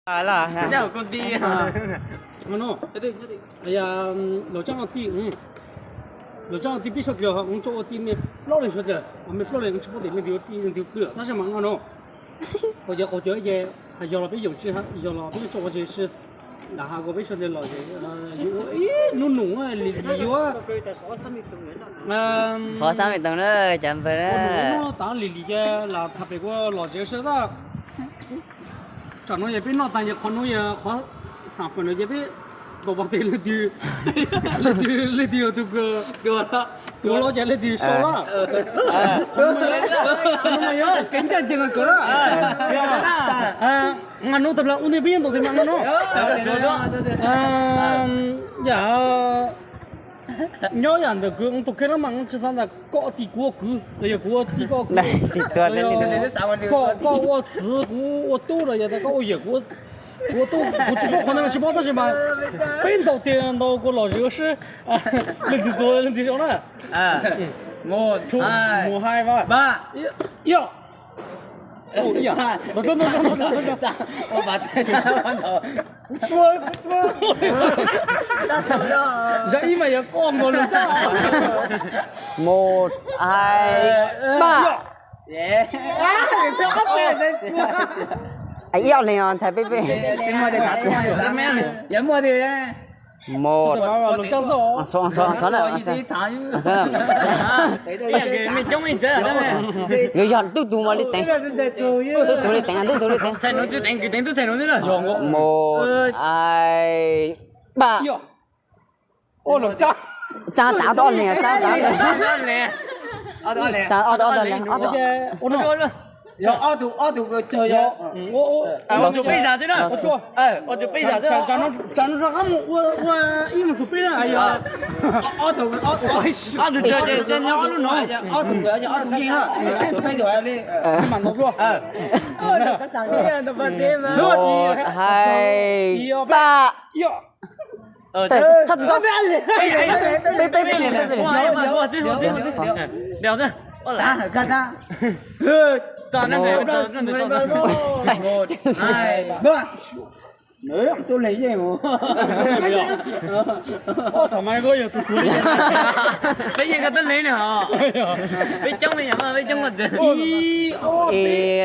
Los txaj ua tij, los txaj ua tij peb sawv daws, ua tij me plaub leeg sawv daws, me plaub leeg tsis paub tias leej twg ua tij leej twg kwv, tab sis mas no no, qhov cov qhov cov ces yog los peb yeej tsis yog los peb tsis ua tsis si, lam has kom peb sawv daws los yus ua ib hnub nus li li yuav. Txhob xab me toos na cov npawg na. Ua nus noj tas li li ces lam tham pem kuv los tsev sawv daws. Tsam no yog peb noj tas ces qhov no yog qhov xam fawm no ces peb tau pom tias leej twg, leej twg, leej twg yog tus kws tuav los ces leej twg sau lawm. Qhov no mas yog kev ncaj ncees kawg na. Mas no tas ua ntej peb yeej ntaus tes mas no no. Yam nyob yam ntawm kuv tus kheej no mas tsis xav ntawm koj ua tij kuv ua kwv los yog kuv ua tij koj ua kwv, koj ua txiv kuv ua tub los yog koj ua yawm kuv ua tub, kuv tsis paub qhov ntawd mas tsis paub tab sis mas peb ntaus tes ntaus kuv los zem ua si, leej twg tuav leej twg sau na. Mus hais vas. Yog. Zaj ib mas yog koj nkaus lus tag. Mus hais vas. Ib ob leeg os ntxhais peb peb. Mus xov na. Yuav yog tub tug mas li teev, tub tug li teev, tub tug li teev. Mus hais vas. Tsa tsa ob tug ob leeg, tsa tsa ob tug ob leeg, ob tug. Ob tug ob tug. Tsam no rov qab mus ua ib mus txug peb na. Ob tug, ob tug, ob tug yeej, peb tug li. Mus hais vas. Sab tsis tau. Peb peb peb leeg, peb peb leeg. Peb yeej koj tuaj leeg li hos. Peb coob me nyuam, peb coob mas. Ib, ob, peb. Ib,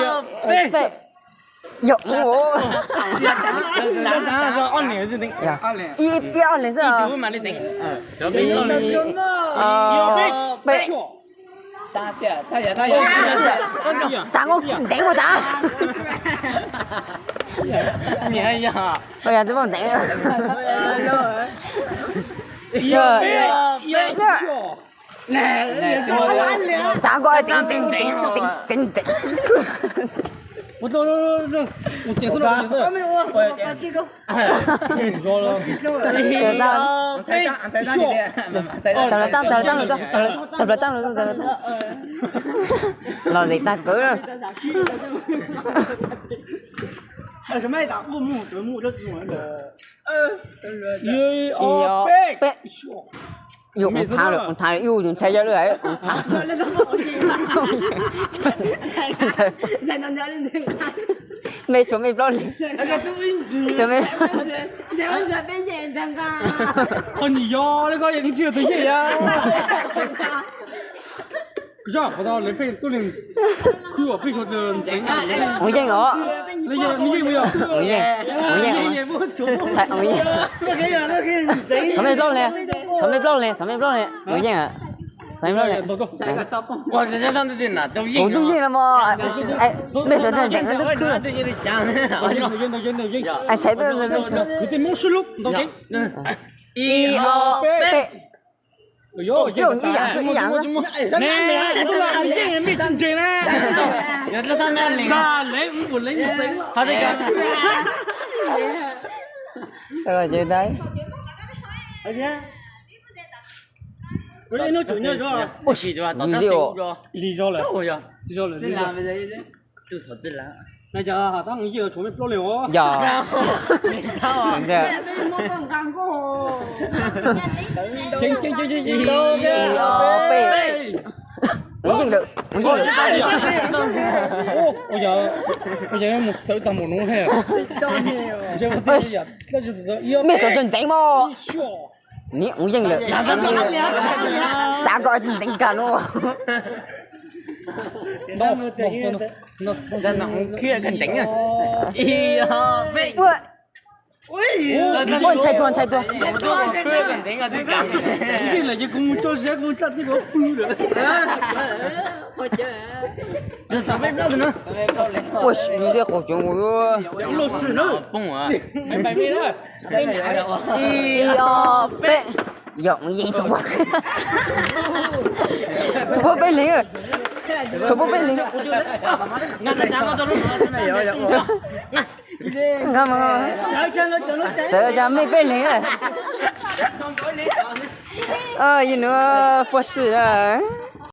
ob, peb. Yog ub. Ib ob leeg xwb. Ib, ob, peb. Tsav, ntev ua tsav. Yog twb muaj ntev. Tsav nkaus tseev tseev tseev tseev tseev. Los zem tag kawg. Ib ob peb. Yus mus thav lawm, mus thav lawm, yus ntshai yog lawm, mus thav. Me tshuav me plaub leeg. Ua nim yog li koj yeej tsis yog tus yeej yag. Zaj qhov tau lawv pheej tuaj leeg khwb uas peb sawv daws ntxeev. Mus yeej os. Mus yeej, mus yeej. Tshuav me plaub leeg, tshuav me plaub leeg, tshuav me plaub leeg. Mus yeej. Kuv twb yeej los mas. Nej sawv daws ntxeev twb khwb. Ntxhais twb. Ib ob peb. Ib yam xwb, ib yam xwb. Ua li os. Yog. Ib, ob, peb. Mus yeej lawm, mus yeej lawm. Ua yog mus txawv tag npaum no he. Mej sawv daws ntxeev mog. Niam, mus yeej lawm. Tsav koj tsis ntxeev kag no. Khiav koj ntxeev. Ua, ntshai tuag, ntshai tuag. Ua, nws tej qhov coob ua. Ib, ob, peb. Yog yeej tshuav peb leeg, tshuav peb leeg. Txawm cas mej peb leeg. Yog nws puas sim a.